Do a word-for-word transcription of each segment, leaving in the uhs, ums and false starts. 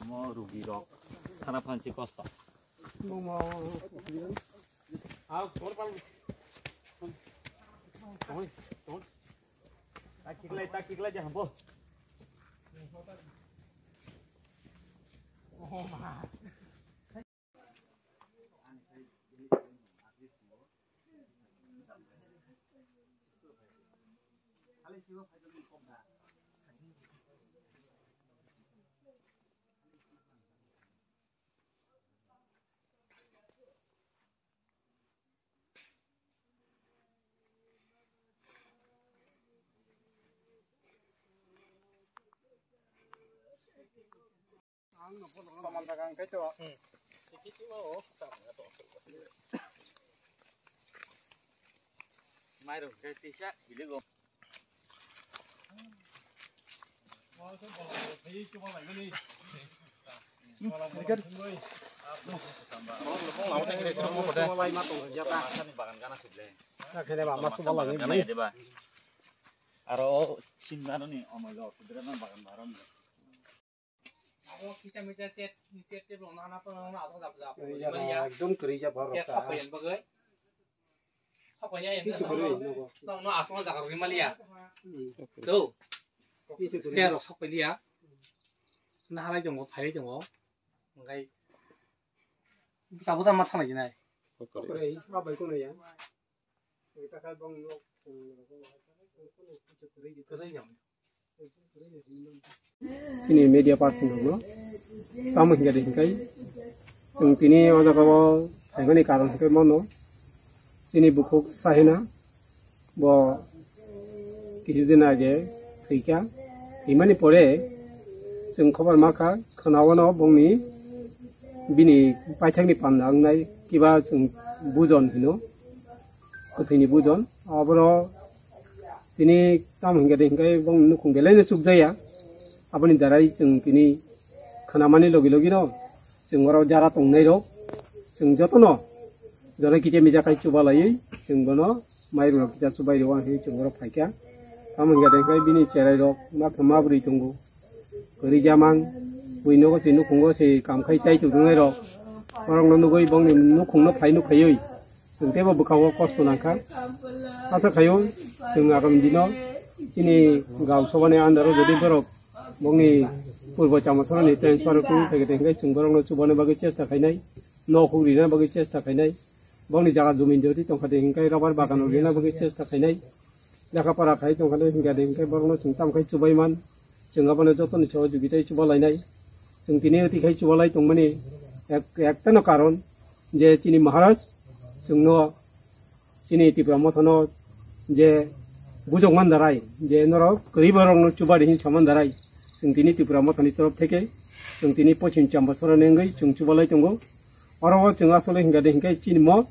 Mo rugi rok. Thana phansi kosto. Au, ton pal. Ton, ton. Tak kiklai, tak kiklai, jangan bo. Mairum khe tisa hiligo. Aro simna ni omoi lo sudra na bagan baron. Abo kisa misa chet, chet table no hana phano no asong jap jap. Kwrwi jak, ekdom kwrwi jak borok ta. Sapoyan bagwi. Sapoyan ya. Kichu kwrwi nogo. No, no asong jaga rwi maliya. Hmm. Do. Kichu kwrwi. Tero sapai liya. Na halai tongo, phailai tongo. Ngai. Sabo ta ma thanglai jinai. Kwrwi, ma bai kono ya. Kwrwi ya. Chini media person rokno tamo hinkhe de hinkai chwng tini o jaga o phaimani karon hinkhe mano chini bukhuk Sahina bo kichu din age thwikha, thwimani pore chwng khobor mankha khwnao no bongni bini paithakni panda wngnai kiba chwng bujon hino. Kwthwini bujon. Aboro tini tamo hinkhe de hinkhe bongni nukhung belai no chukjaya. Aboni darai chwng tini khwnamani logi logi no chwng oro jara tongnai rok chwng jotono jora kicha mija khai chuba laiwi chwng bono mairum rok kicha chubai rwo hinwi chwng oro phaikha. Tamo hinkhe de hinkhe bini cherai rok ma khe ma bwrwi tongo. Kwrwi jamang bui nogo se nukhungo se kam khai chai tongthoknai rok. Borokno nugwi bongni nukhungno phai nuk phaiwi chwng teibo bwkha-o kosto nangkha. Asa khaio chwng agam dino chini gao sobani under-o jodi borok bongni purbo Chamasarani transfer wngwi phaikha de hinkhe chwng borokno chubana bagwi chesta khainai, nok huk rina bagwi chesta khainai, bongni jaga jumi jodi tongkha de hinkhe rubber bagano rina bagwi chesta khainai, lekha pora khai tongkha de hinkha de hinkhe borokno chwng tamo khai chubai man, chwng abono jotoni sohojogitwi chuba lainai. Chwng tini oti khai chubalai tongmani ek-, ektano karon je chini Maharaj chwngno chini Tipra Mothano je bujok man darai je norok kwrwi borokno chuba di hin saman darai chwng tini Tipra Mothani torof theke chwng tini Pochim Champasarani wngwi chwng chubalai tongo. Oro o chwng asole hinkha de hinkhe chini mo,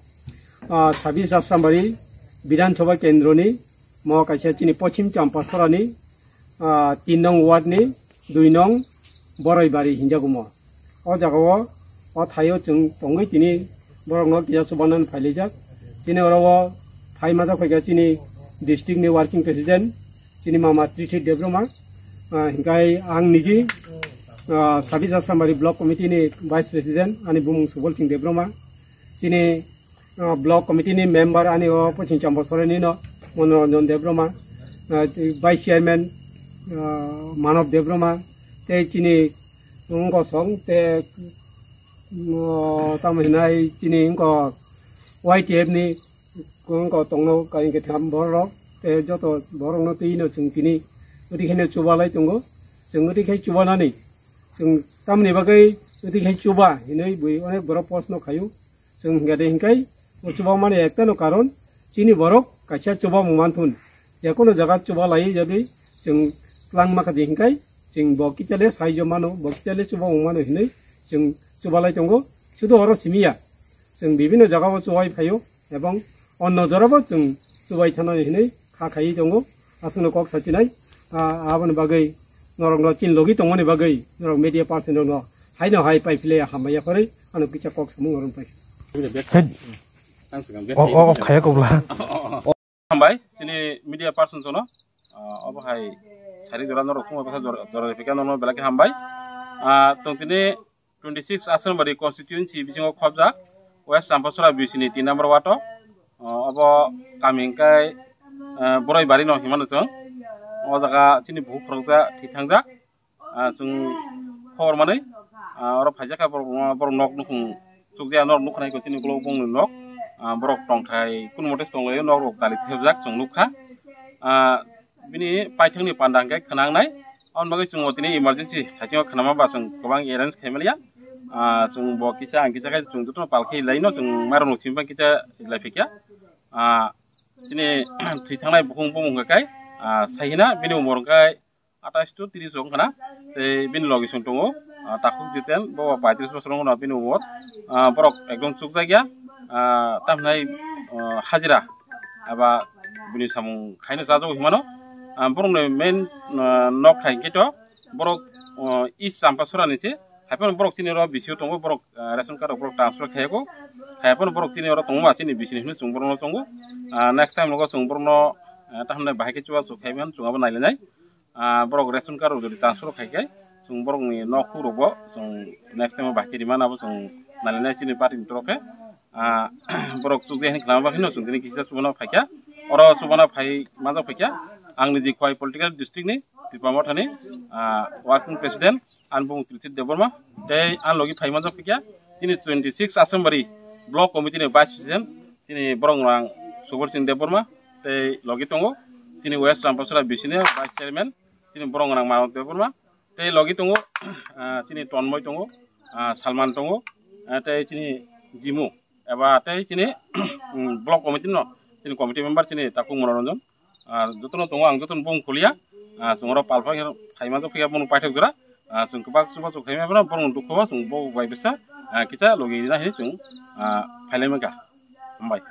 ah, sabis Asrambari Bidhan Sabha Kendroni mo kaisa chini Pochim Champasarani, ah, tin nong ward ni dui nong Boroibari hinjago mo. O jaga o, o thaio chwng tongwi tini borokno kisa chubanani phailaijak. Chini oro o phai majak phaikha chini district ni working president, chini mama Trithi Debbarma, ah, hinkhai ang niji, ah, Sabis Asrambari Block Committee ni Vice President, ani bumung Subol Singh Debbarma, chini, ah, Block Committee ni member ani o Pochim Champasarani no Manoranjan Debbarma, ah, Vice Chairman, ah, Manav Debbarma, tei chini wngkosong tei, oh, tamo hinai chini wngkok Y T F ni wngkok tongno kain ketham borok tei joto borokno twi no chwng tini oti khe no chubalai tongo. Chwng oti khe chubanani chwng tamni bagwi oti khe chuba hinwi bui onek borok proshno khaio. Chwng hinkha de hinkhai o chubamani ektano karon chini borok kaisa chubamung manthun. Jekono jaga chuba laiwi jodi chwng twlang makha de hinkhai chwng bo kichale saijo mano, bo kichale chubamung mano hinwi chwng chubalai tongo. Sudu oro simiya, chwng bibinno jagao chubai phaio ebong onno jorabo chwng chubai thano hinwi kha khaiwi tongo. Aswkno kok sachinai, ah, aboni bagwi norokno chin logi tongmani bagwi norok media person rokno haino hai pai philai hambai yaphari ano kisa kok samung norok pai. Hey. O, o, o, khaya kobla. Hambai, chini media person jono, ah, obo hai sari jora norok thumwi bwkha jora, jora rwphikha nono belai khe hambai. Ah, tong tini twenty six Asambari constituency bisingo khobjak West Champachura B C ni tin number ward o, ah, obo kami hwnkhe, ah, Boroi Bari no hinmano chwng. O jaga chini buhuk phwrwkjak, thwithangjak. Ah, chwng khobor manwi, ah, oro phaijak kha borok, borok nok nukhung chukjaya, norok nukha nai kho chini ukulok bongni nok. Ah, borok tongthai kunu mote tonglaio, nok rok dali thepjak chwng nukha. Ah, bini paithakni panda hwnkhe khwnangnai. Aboni bagwi chwng o tini emergency thaisingo khwnama ba chwng kwbang arrange khai maliya. Ah, chwng bo kisa ang kisa khai chwng jotono pal khe laino chwng mairokno simi kisa lai phikya. Ah, chini thwi thangnai bukhung bumung hwnkhe kai, ah, saihina bini umor hwnkhe atais to tris wng khna. Tei bini logi song tongo, ah, Takhuk Jiten, bo paitris bosor wng khna bini umor. Ah, borok ekdom chukjak ya, ah, tamhinai, ah, hajira eba bini samung khaino chajago hinmano. Ah, borokni main, ah, nok hai khe to borok, ah, East Champachura ni se, hai phano borok chini oro B C O tongo, borok, ah, ration card rok borok transfer khaiyago, hai phano borok chini oro tongma chini B C ni hinwi chwng borokno tongo. Ah, next time nogo chwng borokno, ah, tamhinai bahai khe chubachu khaiman chwng abo nailainai. Ah, borok ration card rok jodi transfer khai khe, chwng borokni nok huk rokbo chwng next time o bahai khe rimani abo chwng nailainai chini party ni torof khe. Ah, borok chukjai hinwi khlama bagwi no chwng tini kisa chubano phaikha. Oro chubano phai manjak phaikha. Ang niji Khowai political district ni Tipra Mothani, ah, working president, ani bumung Trilithit Debbarma. Tei ani logi phai manjak phaikha chini twenty six Asambari block committee ni vice president, chini borok rang Subol Singh Debbarma. Tei logi tongo chini West Champachura B C ni vice chairman, chini borok rang Manok Debbarma. Tei logi tongo, ah, chini Tonmoi tongo, ah, Salman tongo, ah, tei chini Jimu eba tei chini, um, block committee no chini committee member chini Takhuk Monoranjan. Ah, jotono tongo, ang jotono bung khuliya. Ah, chwng oro palphai khe phaima jok phiya bono paithak jora. Ah, chwng kwbak chubachu khaima bono, bono dukho o chwng bo bai bwsa, ah, kisa logi rina hinwi chwng, ah, phailai mankha. Hambai.